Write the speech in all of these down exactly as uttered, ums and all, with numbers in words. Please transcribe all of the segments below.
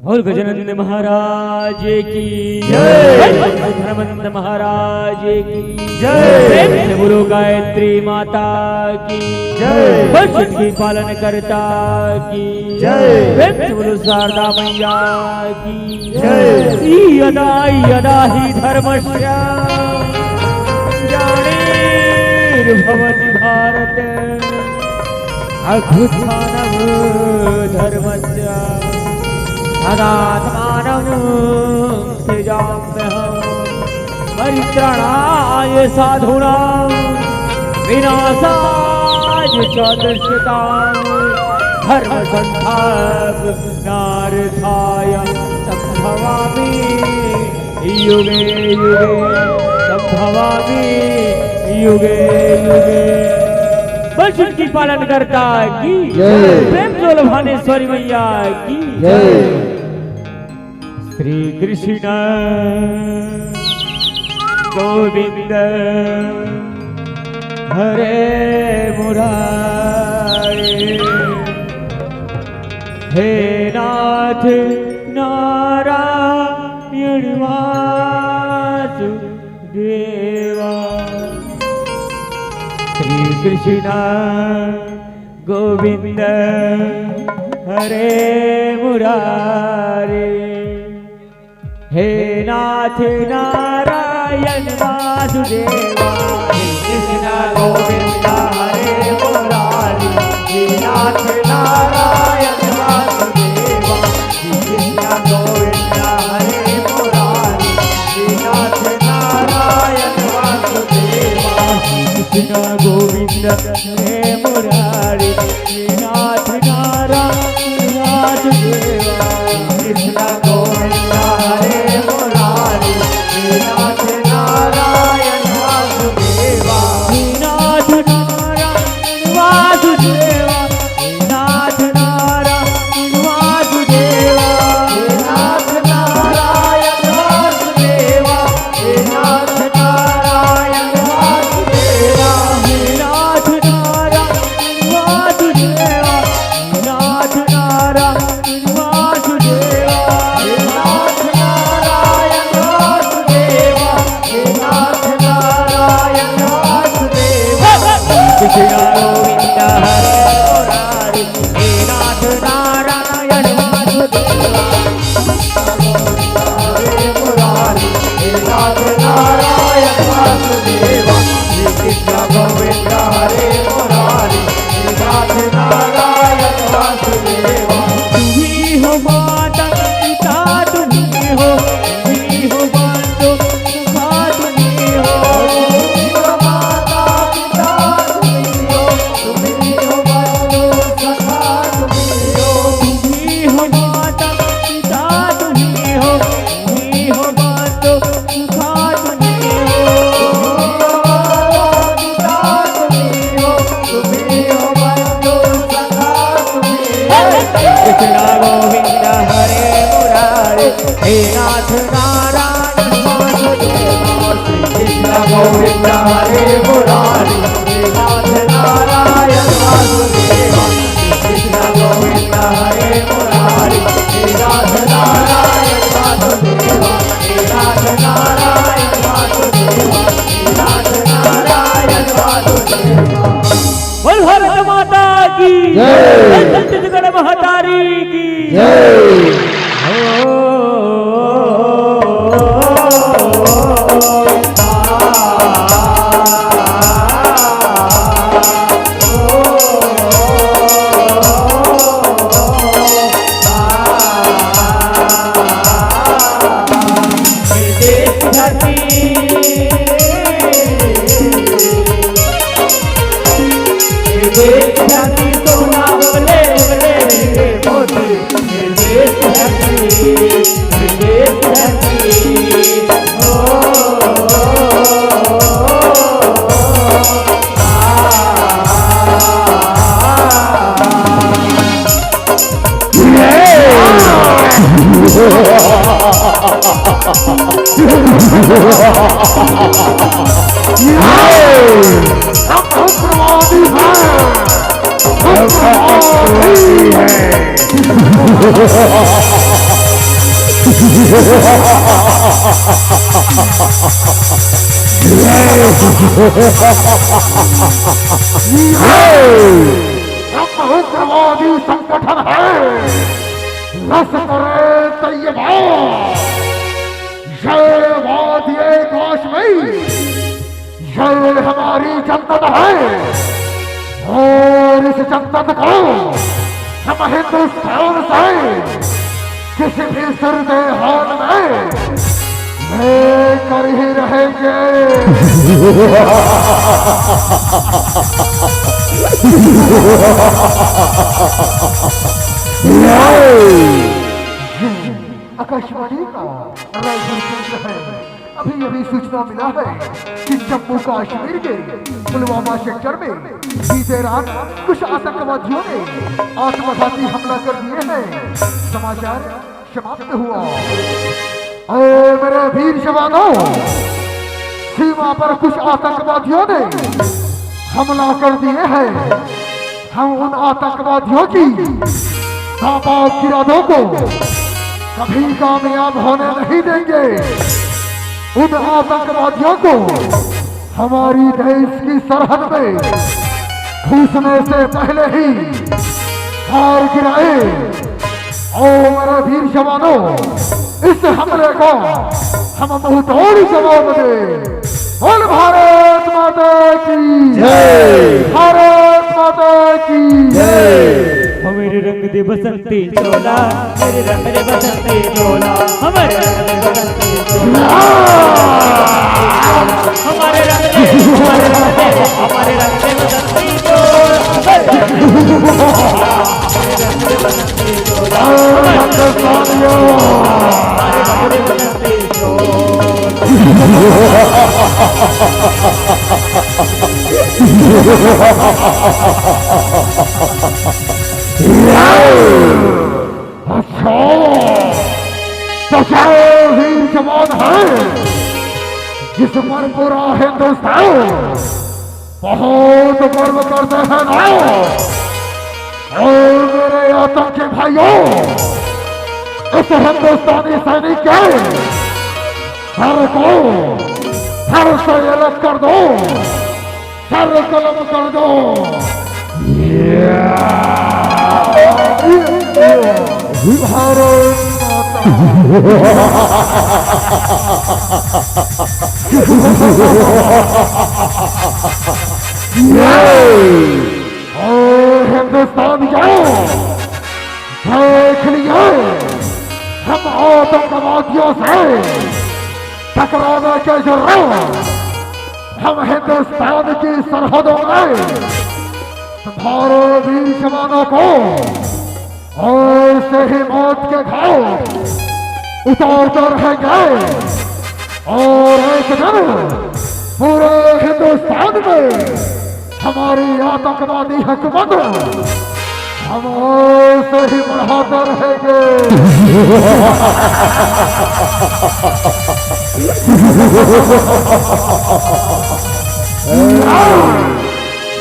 बोल गजानंद महाराज की जय। बोल धर्मेंद्र महाराज की जय। प्रेम से बोलो गायत्री माता की जय। बोल छठ की पालन करता की जय। प्रेम से बोलो शारदा मैया की जय। यदा यदा ही धर्मस्य ग्लानिर्भवति भारत, अभ्युत्थानं धर्मस्य तदात्मानं सृजाम्यहम्। परित्राणाय साधूनां विनाशाय च दुष्कृतां धर्मसंस्थापनार्थाय सम्भवामि युगे युगे, सम्भवामि युगे युगे। बोल छठ की पालन करता की जय। प्रेम से बोलो भानेश्वरी मैया की जय। श्री कृष्ण गोविंद हरे मुरारे, हे नाथ नारायण वासुदेवा। श्री कृष्ण गोविंद हरे मुरारे, हे नाथ नारायण वासुदेवा। कृष्ण गोविंद हरे मुरारी, हे नाथ नारायण वासुदेवा। कृष्ण गोविंद हरे मुरारी, हे नाथ नारायण वासुदेवा। कृष्ण गोविंद हरे मुरारी, हे नाथ नारायण वासुदेवा। कृष्ण गोविंद हरे मुरारी, हे नाथ नारायण वासुदेवा। हे नाथ नारायण वासुदेवा, हे नाथ नारायण वासुदेवा। हे नाथ नारायण वासुदेवा, हे नाथ नारायण वासुदेवा। हे नाथ नारायण वासुदेवा, हे नाथ नारायण वासुदेवा। हे नाथ नारायण वासुदेवा, हे नाथ नारायण वासुदेवा। कृष्ण गोविंद हरे मुरारी, हे नाथ नारायण वासुदेवा। हरे मुरारी, हे नाथ नारायण वासुदेवा। श्री कृष्ण गोविंद हरे मुरारी, हे नाथ नारायण वासुदेवा। तुम्ही हो माता पिता, तुम्ही हो, तुम्ही हो बंधु सखा, तुम्ही हो। तुम्ही हो माता पिता, तुम्ही हो, तुम्ही हो बंधु सखा, तुम्ही हो। तुम्ही हो माता पिता, तुम्ही हो, तुम्ही हो बंधु सखा, तुम्ही हो। तुम्ही हो माता पिता, तुम्ही हो, तुम्ही हो बंधु सखा, तुम्ही हो। कृष्ण गोविंद हरे मुरारी, हे नाथ नारायण वासुदेवा। श्री कृष्ण गोविंद हरे मुरारी, हे नाथ नारायण वासुदेवा। श्री कृष्ण गोविंद हरे मुरारी, हे नाथ नारायण वासुदेवा। हे नाथ नारायण वासुदेवा, हे नाथ नारायण वासुदेवा। बोल भारत माता की जय। बोल छत्तीसगढ़ महतारी की जय। हम उग्रवादी हैं, उग्रवादी हैं। हम उग्रवादी संगठन है लश्कर-ए-तैयबा। जय वादिये काश्मीर, जय हमारी जन्नत है। और इस जन्नत को हम हिंदुस्तान से किसी भी सूरत हाल में लेकर ही रहेंगे। आकाशवाणी का रायपुर केंद्र है। अभी अभी सूचना मिला है कि जम्मू कश्मीर के पुलवामा सेक्टर में बीते रात कुछ आतंकवादियों ने आत्मघाती हमला कर दिए हैं। समाचार समाप्त हुआ। अरे मेरे वीर जवानों, सीमा पर कुछ आतंकवादियों ने हमला कर दिए हैं। हम उन आतंकवादियों की नापाक इरादों को कभी कामयाब होने नहीं देंगे। उन आतंकवादियों को हमारी देश की सरहद में घुसने से पहले ही मार गिराए। ओ मेरे वीर जवानों, इस हमले का हम मुंह तोड़ जवाब दे। बोल भारत माता की जय। भारत माता की जय। ओ मेरे रंग दे बसंती चोला, मेरे रंग दे बसंती चोला, हमारे रंग दे बसंती चोला। हमारे रंग दे, हमारे रंग दे, हमारे रंग दे बसंती चोला। हमारे रंग दे बसंती चोला। हमारे रंग दे बसंती चोला। अच्छा, तो जय वीर जवान है, जिस पर पूरा हिंदुस्तान बहुत गर्व करते हैं ना। और मेरे आतंकी भाइयों, इस हिंदुस्तानी सैनिक के सर को सर से अलग कर दो, सर कलम कर दो। भारत माता। और हिंदुस्तान जाओ, देख लिए हम आतंकवादियों से टकराने के जरूर हम हिंदुस्तान की सरहदों में हमारे वीर जवानों को और से ही मौत के घाट उतारते रहेंगे। और एक दिन पूरे हिंदुस्तान में हमारी आतंकवादी हुकूमत हम से ही बढ़ाते रहेंगे।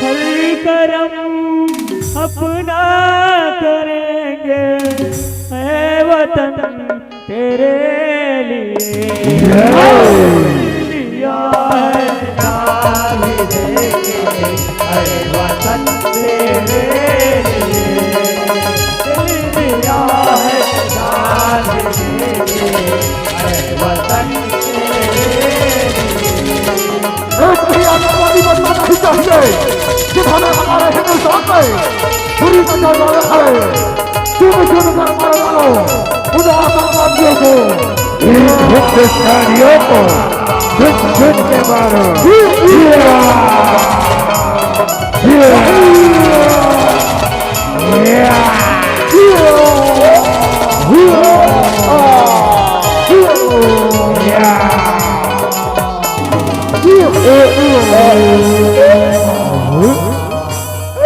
हर करम अपना करेंगे, ऐ वतन तेरे लिए। दिया है जान भी देंगे, ऐ वतन तेरे लिए। दिल दिया है जान भी देंगे, ऐ वतन तेरे लिए। एक भी आतंकवादी बचना नहीं चाहिए, जिन्होंने हमारे हिंदुस्तान में बुरी नजर डाले खड़े, चुन चुन कर मारे वालों, उन आतंकवादियों को, इन हिंदुस्तानियों को चुन चुन के मारो।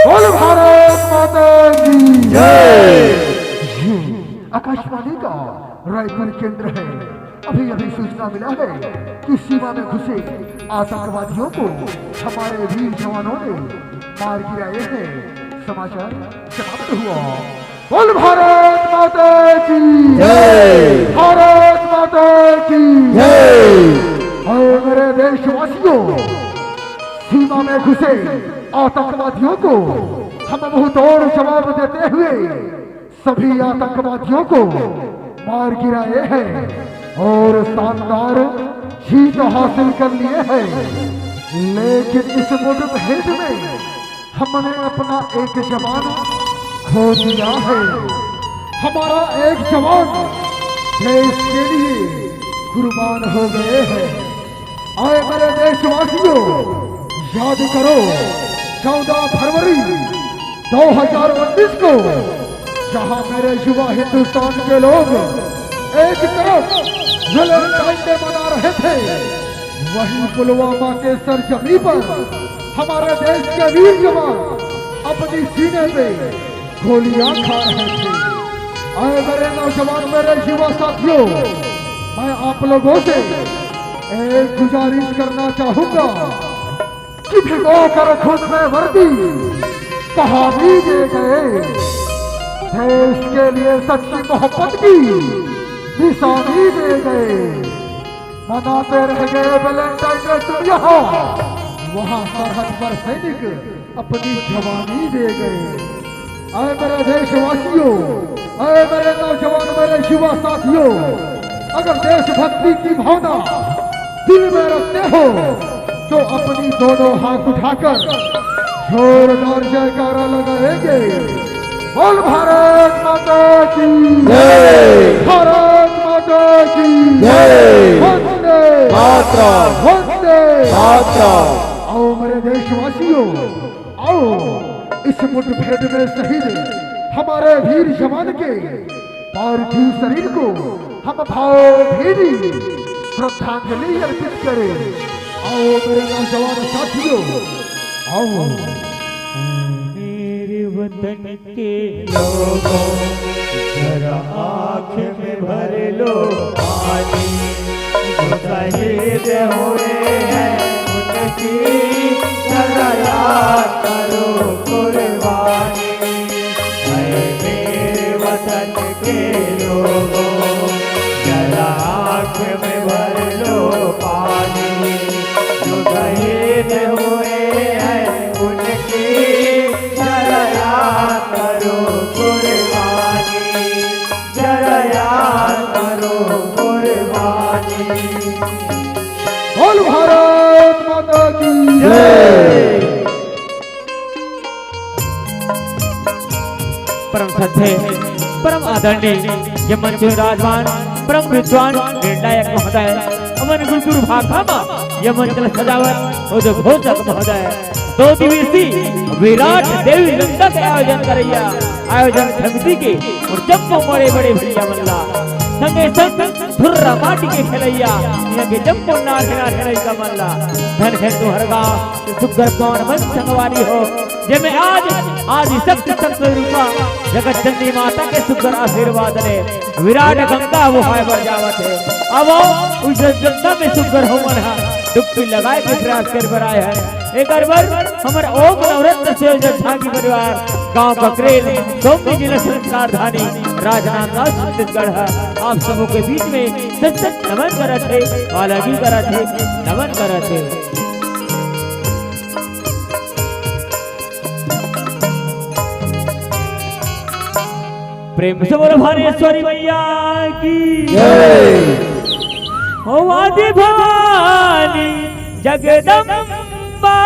बोल भारत माता की जय। आकाशवाणी का रायपुर केंद्र है। अभी अभी सूचना मिला है कि सीमा में घुसे आतंकवादियों को हमारे वीर जवानों ने मार गिराए हैं। समाचार समाप्त हुआ। बोल भारत माता की जय। भारत माता की जय। और मेरे देशवासियों, सीमा में घुसे आतंकवादियों को हम मुंहतोड़ जवाब देते हुए सभी आतंकवादियों को मार गिराए हैं और शानदार जीत हासिल कर लिए हैं। लेकिन इस मुठभेड़ में हमने अपना एक जवान खो दिया है। हमारा एक जवान देश के लिए कुर्बान हो गए हैं। आए मेरे देशवासियों, याद करो, चौदह फरवरी दो हज़ार उन्नीस को जहां मेरे युवा हिंदुस्तान के लोग एक तरफ वैलेंटाइन डे मना रहे थे, वहीं पुलवामा के सरजमी पर हमारे देश के वीर जवान अपनी सीने पे गोलियां खा रहे थे। आए मेरे नौजवान, मेरे युवा साथियों, मैं आप लोगों से एक गुजारिश करना चाहूंगा कि भिगो कर खून में वर्दी कहानी दे गए, देश के लिए सच्ची मोहब्बत की निशानी दे गए। मनाते रह गए वैलेंटाइन डे तुम यहाँ, वहाँ सरहद पर सैनिक अपनी जवानी दे गए। अरे मेरे देशवासियों, अरे मेरे नौजवान, मेरे युवा साथियों, अगर देशभक्ति की भावना दिल में रखते हो तो अपनी दोनों हाथ उठाकर जोरदार जयकारा लगाएंगे। बोल भारत माता की जय। भारत माता की जय। वंदे मातरम। वंदे मातरम। आओ मेरे देशवासियों, आओ इस मुठभेड़ में शहीद हमारे वीर जवान के पार्थिव शरीर को हम भावभीनी श्रद्धांजलि अर्पित करें। आओ मेरे नौजवान साथियों, आओ। मेरे वतन के लोगों, जरा आंख में भर लो पानी। जो शहीद हुए हैं उनकी जरा याद करो कुर्बानी। ऐ मेरे वतन के लोगों, जरा आंख में भर लो पानी। जो शहीद हुए हैं उनकी जरा याद करो कुर्बानी, जरा याद करो कुर्बानी। बोल भारत माता की जय। परम श्रद्धेय, परम आदरणीय ये मंच विराजमान परम विद्वान निर्णायक महोदय, हमर गुरुकुल भाखा मा ये मंच ल सजावत उद्घोषक महोदय, दो दिवसीय विराट देवी नंदा के आयोजन करइया आयोजन समिति के अउ जम्मो बड़े-बड़े भइया मन ला, संगे संग धुर्रा माटी के खेलइया इहाँ के जम्मो नान्हे नान्हे लइका मन ला, धन हे तुँहर गाँव सुग्घर पवन मन संगवारी हो, जेमे आज आदिशक्ति शक्ति रूपा जगत जननी माता के सुग्घर आशीर्वाद ले विराट गंगा बोहाय बर जावत हे। अब उस गंगा में सुग्घर हमन ह डुबकी लगाए के प्रयास करे बर आए हन। एकर बर हमर ओम नवरत्न संयोजक झांकी परिवार, गांव ककरेल, सोमनी जिला संस्कारधानी, राजनांदगांव, छत्तीसगढ़ ह आप सबो के बीच में सत सत नमन करत हे, पालगी करत हे, नमन करत हे। प्रेम से बोलो भुवनेश्वरी मैया की जय। हो आदि भवानी जगदम्बा,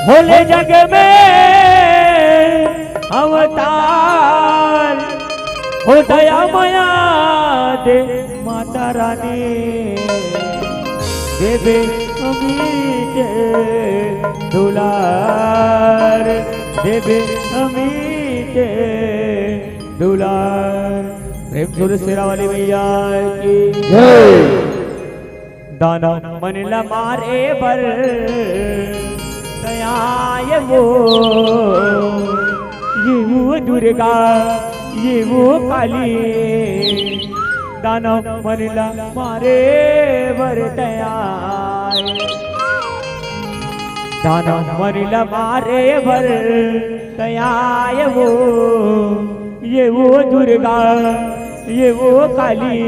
होले जग में अवतार, हो दया मया दे माता रानी, देबे अमित दुलार, देबे अमित दुलार। प्रेम से बोलो शेरा वाली मैया की जय। दानव मन ल मारे बर तैयार वो, ये वो दुर्गा ये वो काली दानव मन ला मारे बर तैं आय। दानव मन ला मारे बर तैं आय वो, ये वो दुर्गा, ये वो काली,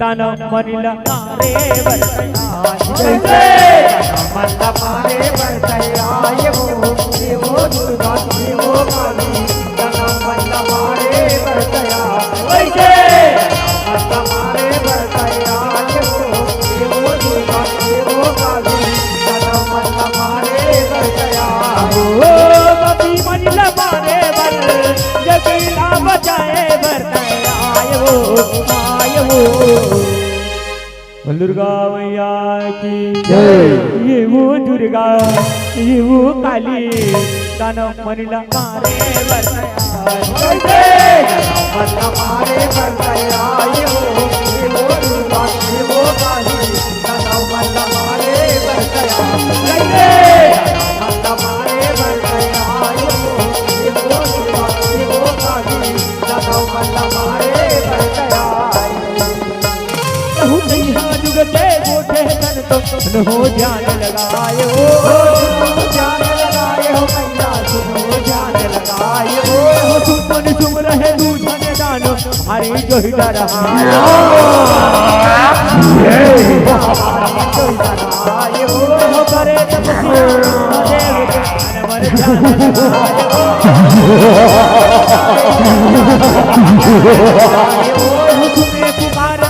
दानव मन ला मारे बर तैं आय। दानव मन ला मारे बर तैं आय वो, ये वो दुर्गा, ये वो काली, दानव मन ला मारे बर तैं आय। वैसे दानव मन ला मारे बर तैं आय वो, ये वो दुर्गा, ये वो काली, दानव मन ला मारे बर तैं आय। ओ पापी मन ला मारे बर, जगत ला बचाए बर तैं आय वो, आय वो। दुर्गा मैया की जय। ये वो दुर्गा, ये वो काली, दानव मन ला मारे बर तैं आय। दानव मन ला मारे बर तैं आय वो, ये वो दुर्गा, ये वो काली, दानव मन ला मारे बर तैं आय। दानव मन ला मारे बर तैं आय वो, ये वो दुर्गा, ये वो काली, दानव मन ला मारे बर तैं आय। कहूँ कहीं जुग के गोठे तन तो सुनो ध्यान लगाए हो, सुनो ध्यान लगाए हो मैया, सुनो ध्यान लगाए हो। सुमन सुम रहे दूधन दानो, हरि जो ही डर आए हो। करे तपस्या देव के मन मन ध्यान लगाए हो। तुम्हें पुकार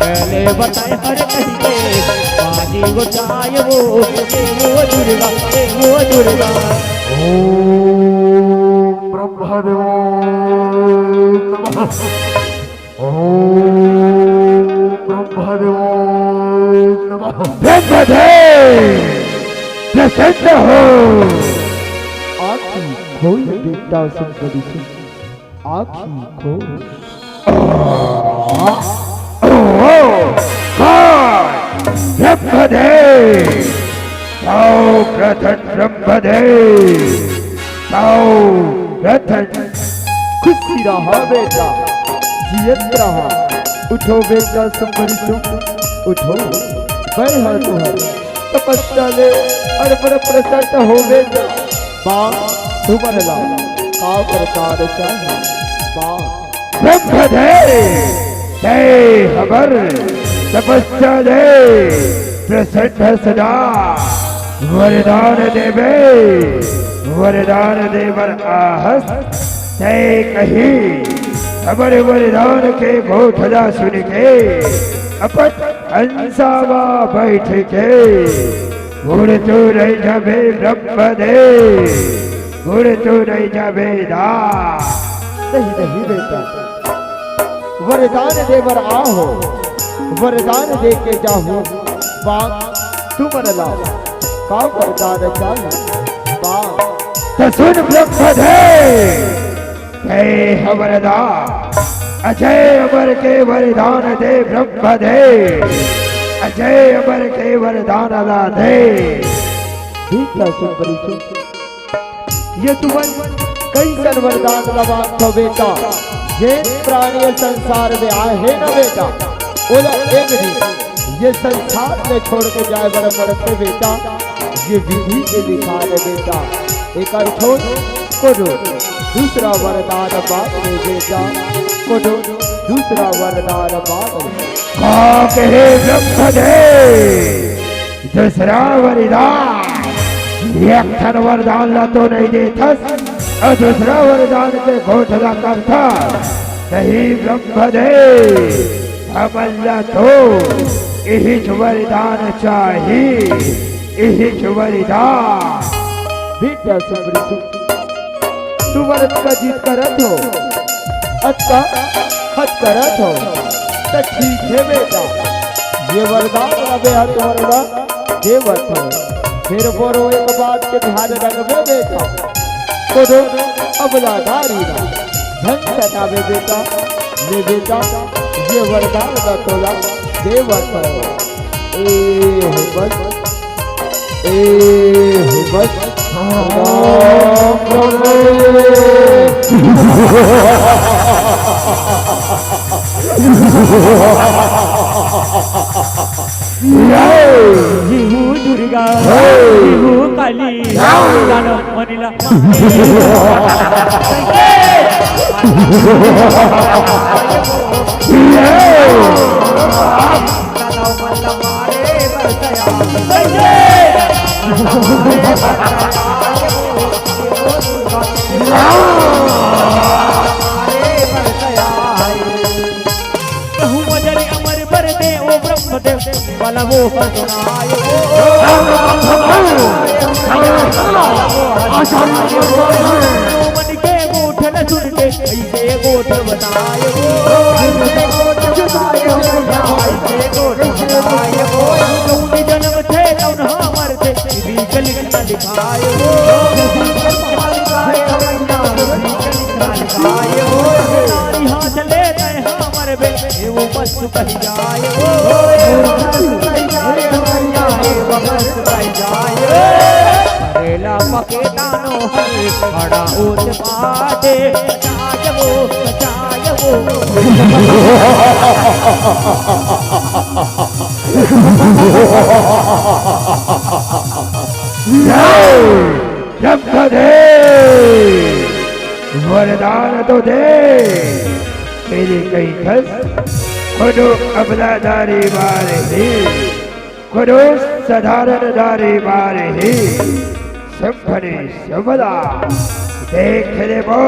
पहले बताए हर कहीं के बाजी वो चाहे वो, वो दुर्गा, वो दुर्गा। ओम ब्रह्मदेवाय नमः। ओम ब्रह्मदेवाय नमः। ब्रह्मदेव प्रसन्न हो। आँखी खोल बेटा सुंदरी सिंह, आँखी खोल। ओम ब्रह्मदेव, सर्वप्रथम ब्रह्मदेव, सर्वप्रथम। खुशी रहा बेटा, जियत रहा। उठो बेटा सुंदरी सिंह, उठो। मैं हा तुँहर तपस्या ले अउ मोर प्रसन्न होबे त मांग तुमन ला का वरदान चाही मांग। ब्रह्मदेव, तैं हमर तपस्या ले प्रसन्न सदा वरदान देबे, वरदान दे बर आहस तैं कही। हमर वरदान के गोठ ला सुन के अपन हंसा म बइठ के उड़ तो नइ जाबे ब्रह्मदेव, उड़ तो नइ जाबे दा। नहीं, नहीं बेटा, वरदान दे बर आहो, वरदान दे के जाहू, बाप तुमन ला का वरदान चाही बाप। त सुन ब्रह्मदेव, जय ह वरदान, अजय अमर के वरदान दे ब्रह्मदेव, अजय अमर के वरदान ला दे। ठीक है सुंदरी सिंह, ये तुमन कइसन वरदान ला मांगथव बेटा? जेन प्राणी ये संसार में आए हे ना बेटा, ओला एक दिन ये संसार ले छोड़ के जाए बर पड़थे बेटा। ये विधि के लिखान हे बेटा। एकर छोड़ कोनो दूसरा वरदान मांग ले बेटा, कोनो दूसरा वरदान मांग ले। का कहे ब्रह्मदेव? दूसरा वरदान, एक ठन वरदान ला तो नइ देथस, अउ दूसरा वरदान के गोठ ला करथस। नहीं ब्रह्मदेव, हमन ला तो इहीच वरदान चाही, इहीच वरदान। बेटा सुंदरी सिंह, तुमन अतका जिद करत हो, अतका हद करत हो, त ठीक हे बेटा, ये वरदान ला मैं हा तुमन ला देवत हंव। फेर मोरो एक बात के ध्यान रखबे बेटा, कोनो अबला नारी ला झन सताबे बेटा। ले बेटा, ये वरदान ला तोला देवत हंव। ए हो बस, ए हो बस। राम राम। जीवू दुर्गा, हे। जीवू काली, हे। दानव मनिला। कहूँ मजर अमर बर दे ओ ब्रह्मदेव, वाला वो हर सुनाय ओ। मन के गोठ न सुन के, ऐसे गोठ बताय ओ। ऐसे गोठ बताय ओ, ऐसे गोठ बताय ओ। जौन जन्म थे, तौन हमर थे, विधि के लिखना लिखाय ओ। विधि के लिखना लिखाय ओ। नारी हाथ ले तय हमर बे, ए वो मस्त कहि जाय ओ, ए वो मस्त कहि जाय ओ, ए वो मस्त कहि जाय ओ। करेला पके दानो हर, खड़ा ओत बाटे, बचाय वो, बचाय वो। जब दे वरदान तो दे, तेरे कहीं खस, खुद अबला दारी बार ही, खुद साधारण दारी बार ही, संभने सबला देख ले बो,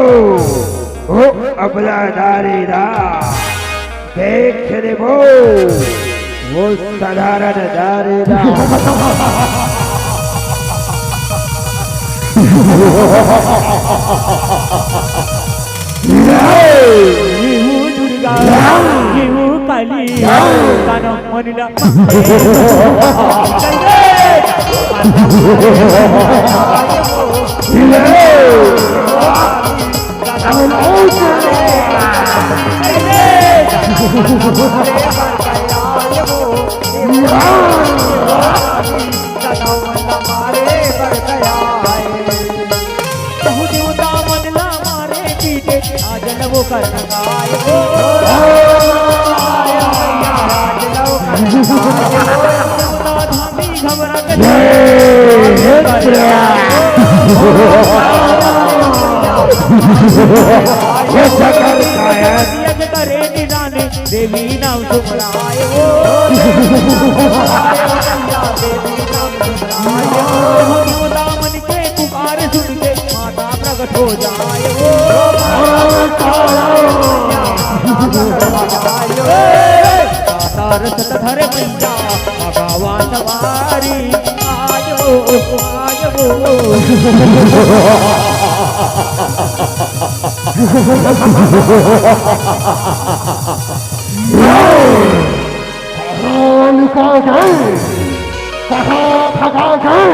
ओ अबला दारी दा। देख रे वो, वो साधारण दारी ना। ये वो दुर्गा, ये वो काली, काना मनिला। ये सकल काया। यज्ञ करे निदान देवी नाम सुमराय ओ। देवी नाम सुमराय ओ। दामन के पुकार सुन के माता प्रकट हो जाय ओ। दाता रस धर मैया भगवान वारी। आयो, आयो। कालिका जय, कहा भगा जय,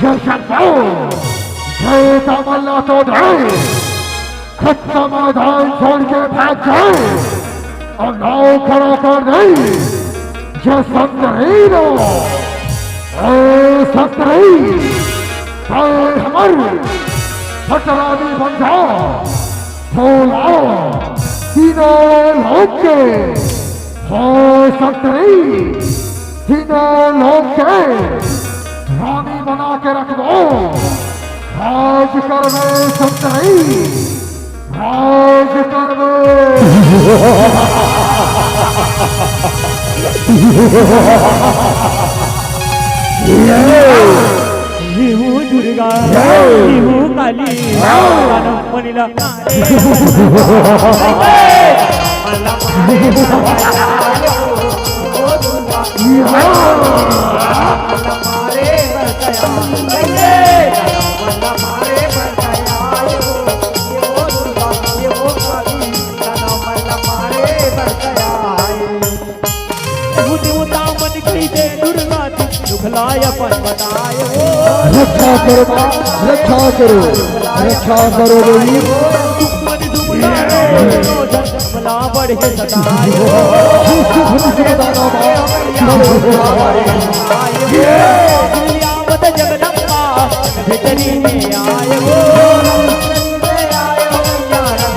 जय शंकर, जय तमन्ना तो जय। खत्ता मैदान छोड़ के भाग जाए और नाव खड़ा कर दे। ये संतरी लो, ए संतरी, भाई हमारे भटरानी बन जाओ, बोलाओ तीनों लोग के। हे संतरी, तीनों लोग के रानी बना के रख दो। राज करवे संतरी, राज करवे। जीवू दुर्गा, जीवू काली, काना मनिला। रक्षा करो माँ, रक्षा करो, रक्षा करो देवी। आवत जगदम्बा, भीतरी में आए हो,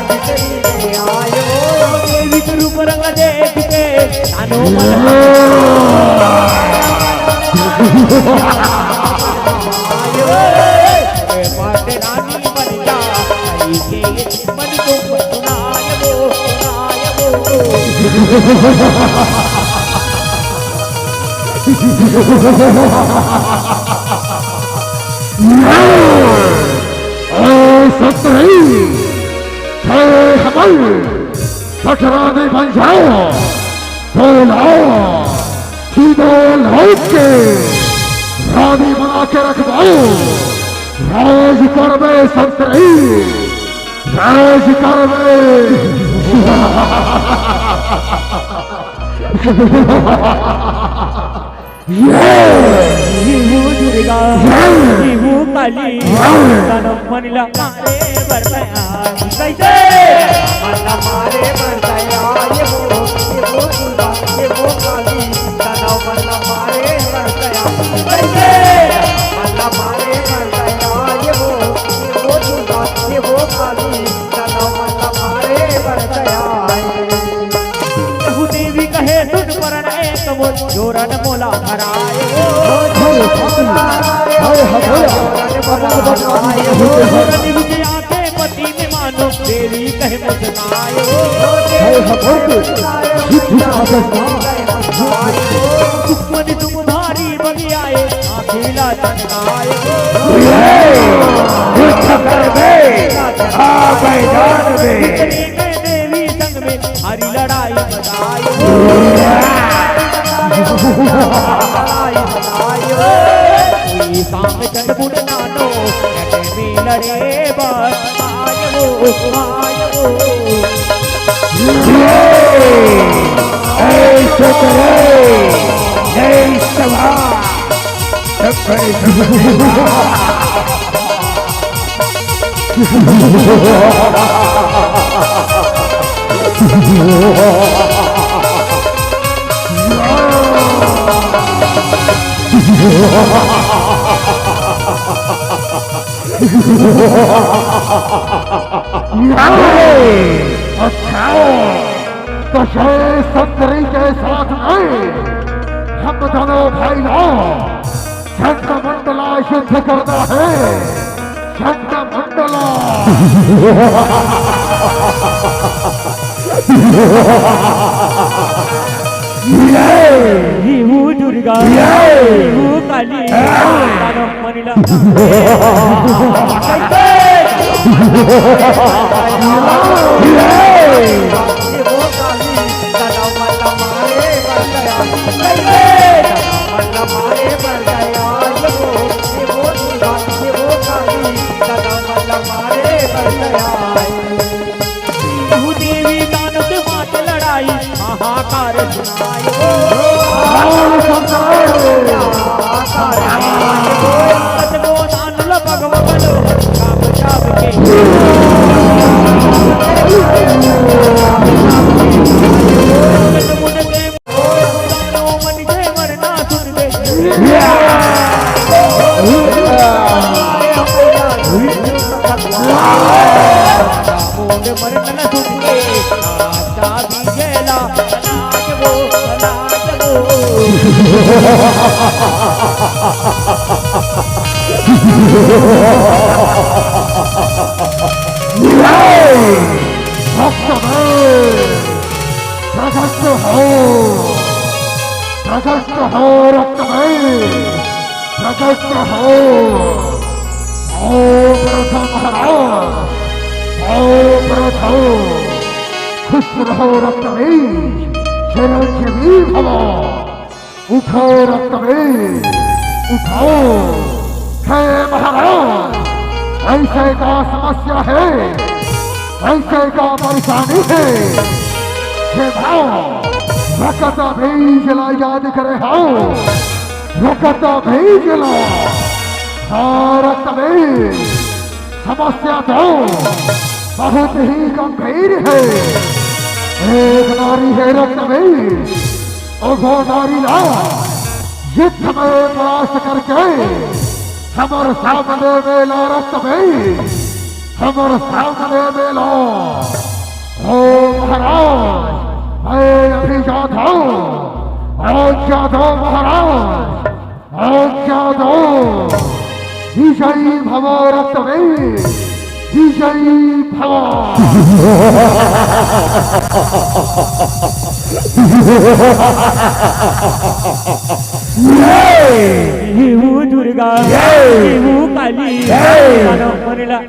भीतरी में आए हो, देवी के रूप रंग देख के, तानो मन आए हो, ए पाटे रानी बन जा, आई के मन को सुनाए वो, सुनाए वो। ए सतरई, हे हमर सठरानी बन जाओ, बोलाओ, सीधो लौट के रानी बना के रखवाओ, राज करबे सतरई। जय श्री राम। ये। ये वो दुर्गा, जय। ये वो काली, जय। तन मन ला मारे बर तैयार। कैसे? मन ला मारे बर तैयार, ये वो, ये वो दुर्गा, ये वो काली, तन मन ला मारे बर तैयार। कैसे? मन ला मारे बर तैयार, ये वो, ये वो दुर्गा, ये वो काली, कहू देवी कहे सुन परण एक मोर, जोरन मोला हराए हो। हे सती, हे हथोया, कमल बदनामी नहीं कहे। जोरन विजया के पति में मानो, देवी कहे मुस्काए हो। हे हथोर के, झिक झिक आकाश का। दुश्मन तुम भारी बगियाए, आखिला चटकाए हो। ये, ये चक्कर में, आ मैदान में। इतनी में देवी संग में, हरी लड़ाई बताए हो। लड़ाई बताए हो। ये काम चंद बुढ़ नानो, कटे में लड़े बस आए हो, आए हो। ये, ऐ सतरे, ऐ सभा। अच्छा, तो शेष सतरी के साथ में हम दोनों भाई लोग चंद्रमंडला शुद्ध करना है, चंद्रमंडला। ये वो दुर्गा, ये वो काली, ये वो काली। कहू देवी दानव के मात लड़ाई, हाहाकार सुनाई हो। हाहाकार सुनाई हो। कतको दान ल भगवान लो, काम जाब के। प्रकट हो, प्रकट हो रक्त में, प्रकट हो। ओम प्रथम हरा, ओम प्रथम। खुश रहो रक्त में, चिरंजीवी भव। उठाओ रक्त में, उठाओ। हे महाराज, ऐसे का समस्या है, ऐसे का परेशानी है? हे भाव, रक्त बीज ला याद करे हो, रक्त बीज ला। हाँ, रक्त बीज, समस्या तो बहुत ही गंभीर है। एक नारी है रक्त बीज, ओघो नारी ला युद्ध में परास्त करके हमर सामने में ला रक्त में, हमर सामने में ला। ओ महाराज, मैं अभी जात हूँ। ओ जात हूँ महाराज। आज्ञा दो, विजयी भव रक्त में, विजयी भव। हे वो दुर्गा, जय। हे वो काली, जय। मानव मन ला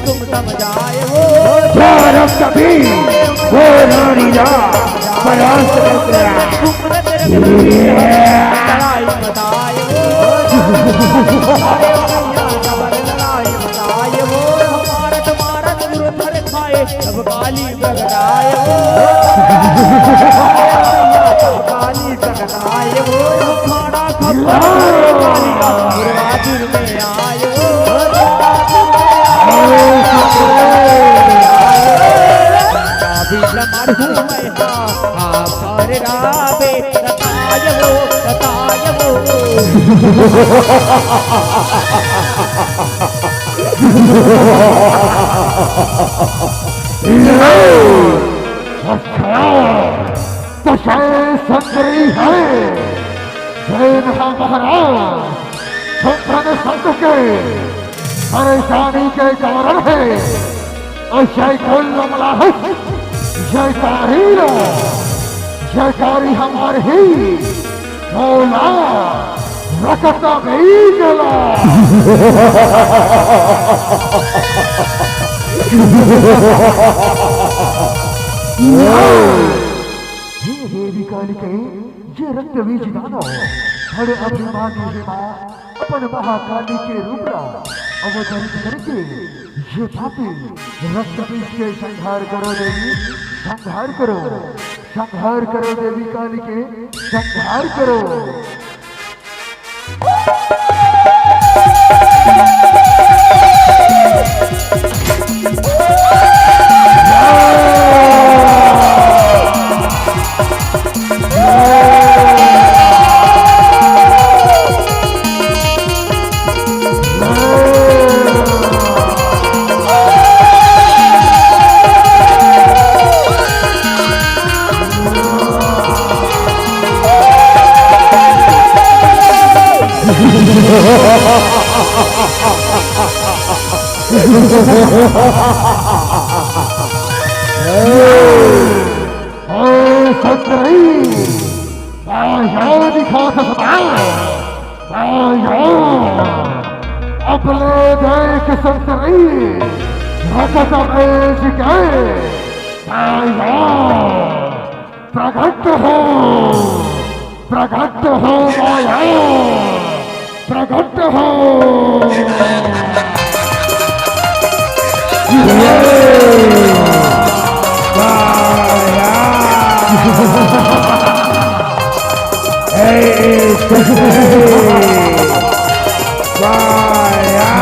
तुम समझाए हो। जो रक्त भी वो नारी ला परास्त कर गया। तुमने तेरे लड़ाई बताए हो। लड़ाई बताए हो। मारत मारत गुरु धर खाए, सब काली बगड़ाए हो। सब काली बगड़ाए हो। खाड़ा खपड़ा काली, दुर्गा दुर्गा अच्छा, तो शायद संतरी है। जय महा महाराज, संत के परेशानी के कारण है। और जय कुल मलाह, जय तारीर, जय कारी हमार ही मौला, रकता गई गला। हे देवी कालिके, ये रक्त बीज दानो, बड़े अभिमानी हे माँ, अपन महाकाली के रूप ला अवतरित करके ये पापी रक्त बीज के संहार करो देवी, संहार करो, संहार करो देवी कालिके, संहार करो। ए, संतरी, बाजा दिखा सकता है। बाजा। अपने देख संतरी, रकत बेच के। बाजा। प्रकट हो, प्रकट हो माया, प्रकट हो। ये माया। हे शक्ति। माया।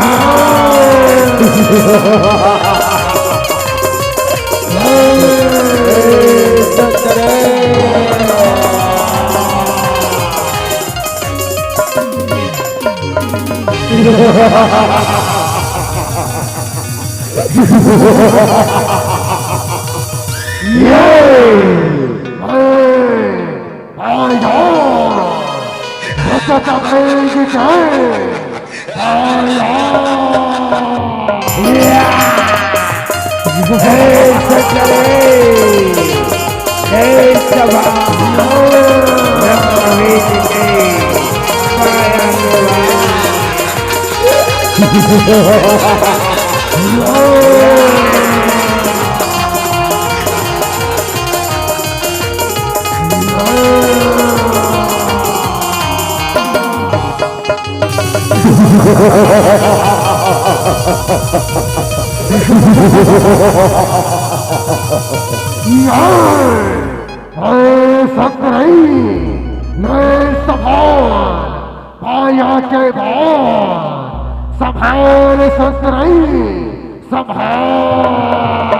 ए संतरई, नए सफान, पाया के बाद सफान संतरई, सफान।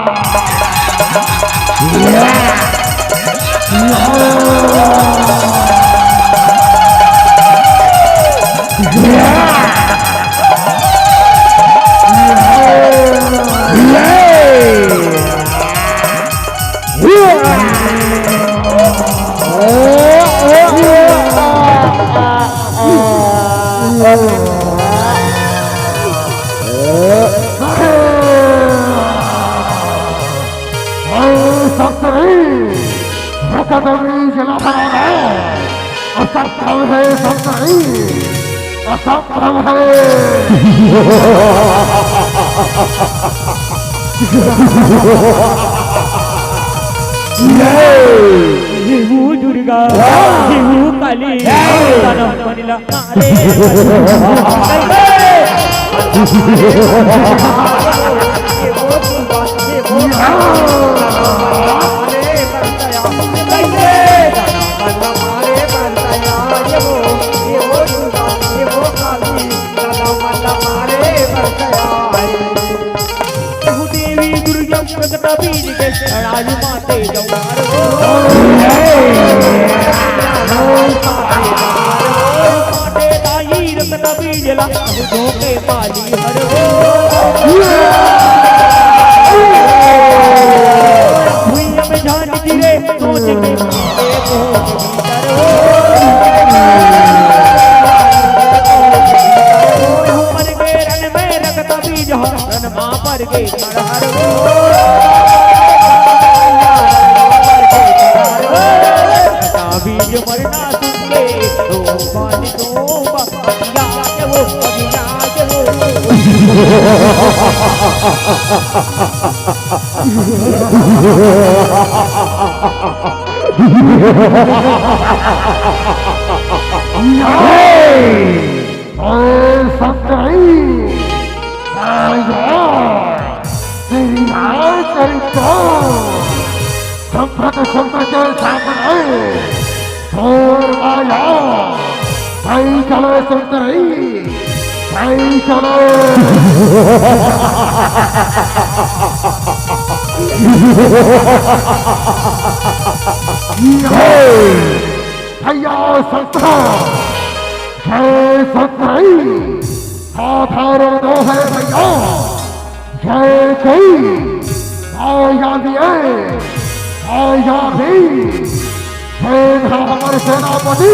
संतरी, रकत बीज लहरा रहा है। असंभव है संतरी, असंभव है। हे वो दुर्गा, हे वो काली, दानव मन ला मारे। देवी दुर्गा प्रगटा बीज के राज माते जवार हो। माते दाई रगटा बीज ला धोखे पाली हर हो। भुइया में झांझ गिरे सोच के पीछे को भीतर हो। ऊपर के रन में रगटा बीज हो, रन मां पर के बीज मरना सुन के दो बाल दो बा-, बगिया के वो, बगिया के वो। ए संतरी, आया, तेरी आय, तेरी तो, संपत संपत के सामने, छोर माया, भाई चलो संतरी, भाई चलो। भैया संतरा, जय संतरी, साधारण दो है भैया, जय कई, आया भी है, आया भी, जय था हमारे सेनापति,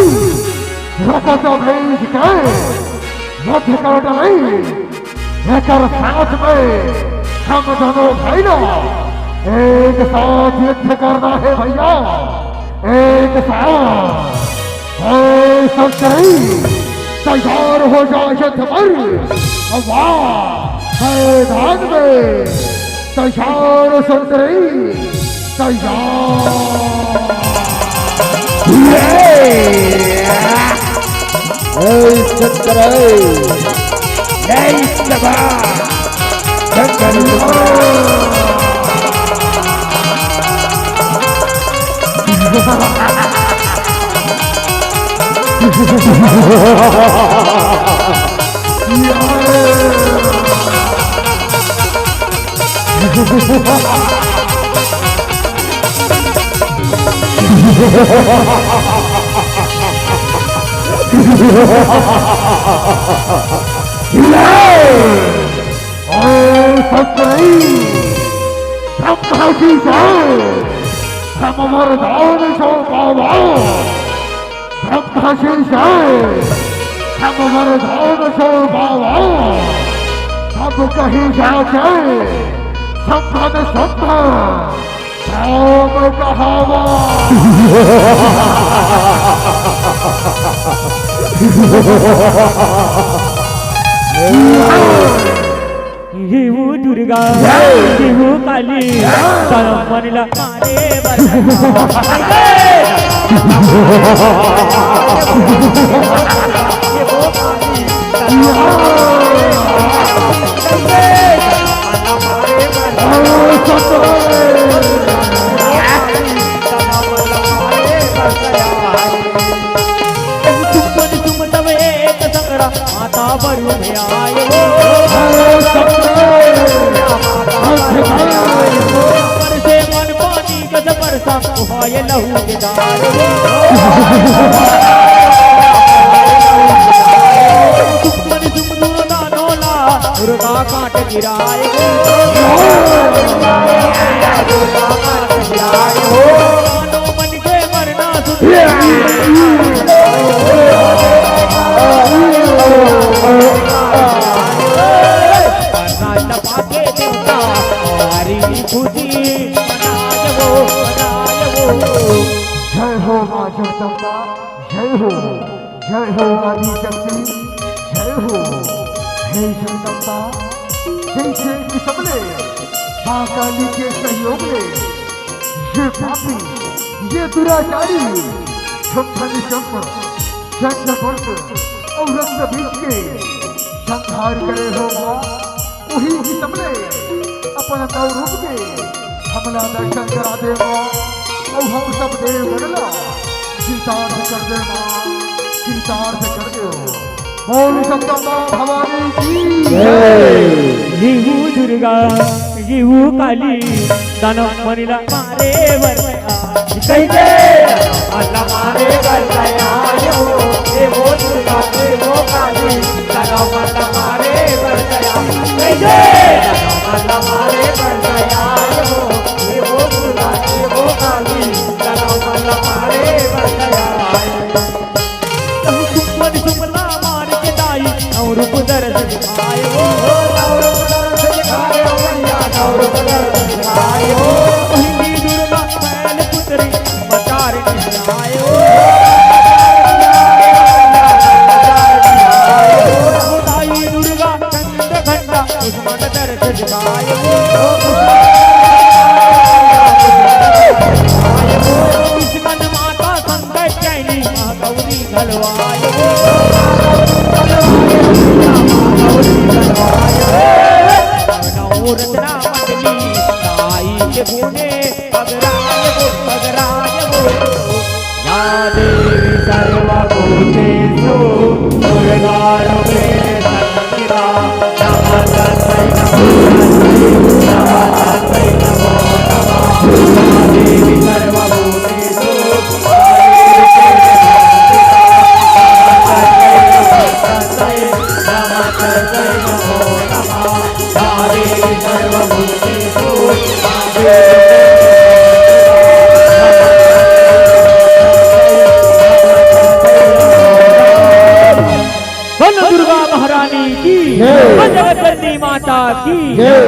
रकत भेज के, युद्ध कर डाली। एकर साथ में हम दोनों भाई लोग एक साथ युद्ध करना है भैया, एक साथ। ए संतरी, तैयार हो जा युद्ध पर। वाह, मैदान में तैयार संतरी, तैयार। ए संतरी, ए जवान, संतरी। ए संतरी, ब्रह्मा जी से हम वरदान जो पावा, ब्रह्मा जी से हम वरदान जो पावा, तब कहीं जाके संपन्न संपन्न राम कहावा। ये वो दुर्गा, जय। ये वो काली, जय। तारा मन ला मारे बर। ये वो काली, तारा मन ला मारे बर। बरू में आए हो। पर से मन पानी कस बरसा, उहाए लहू के धार हो। सुमन सुमन दानोला, रुदा काट गिराए हो। रुदा काट गिराए हो। मानो मन के मरना सुन जय हो माँ जगदम्बा, जय हो, जय हो आदि शक्ति, जय हो। हे जगदम्बा, जैसे कि सबले माँ काली के सहयोग ले ये पापी, ये दुराचारी, छप्पन शंख, चंद्रवर्त और रक्त बीज के संहार करे हो माँ। उही ही सबले अपन नौ रूप के हमला दर्शन करा दे माँ। और हम सब देव गणला कृतार्थ कर दे माँ, कृतार्थ कर दे। बोल जगदम्बा भवानी की जय। जीवू दुर्गा, जीवू काली, दानव मनिला मारे बर कहिके, अल्ला मारे बर आयो, हे वो दुर्गा, हे वो काली, दानव मनिला मारे बर कहिके, दानव मनिला मारे बर आयो, हे वो दुर्गा, हे वो काली, दानव मनिला मारे बर आयो। सुमन सुमला मार के दाई, नौ रूप दर्श दिखाए हो। नौ रूप दर्श दिखाए हो भैया, नौ रूप दर्श दिखाए हो। मोहिनी दुर्गा बैल पुत्री, मचार निहाए हो। दाई दुर्गा चंद्र घंटा, दुश्मन दर्श दिखाए हो। दुश्मन माता संकट चैनी, माँ गौरी घलो आए हो। नौ रत्ना मंडली, दाई के गुने, पगराए हो, पगराए हो। या देवी सर्वभूतेषु, दुर्गारूपेण संस्थिता। नमस्तस्यै, नमस्तस्यै, नमस्तस्यै, नमो नमः। या देवी सर्वभूतेषु, बोलो दुर्गा महारानी की, जय। बोलो जगत जननी माता की, जय।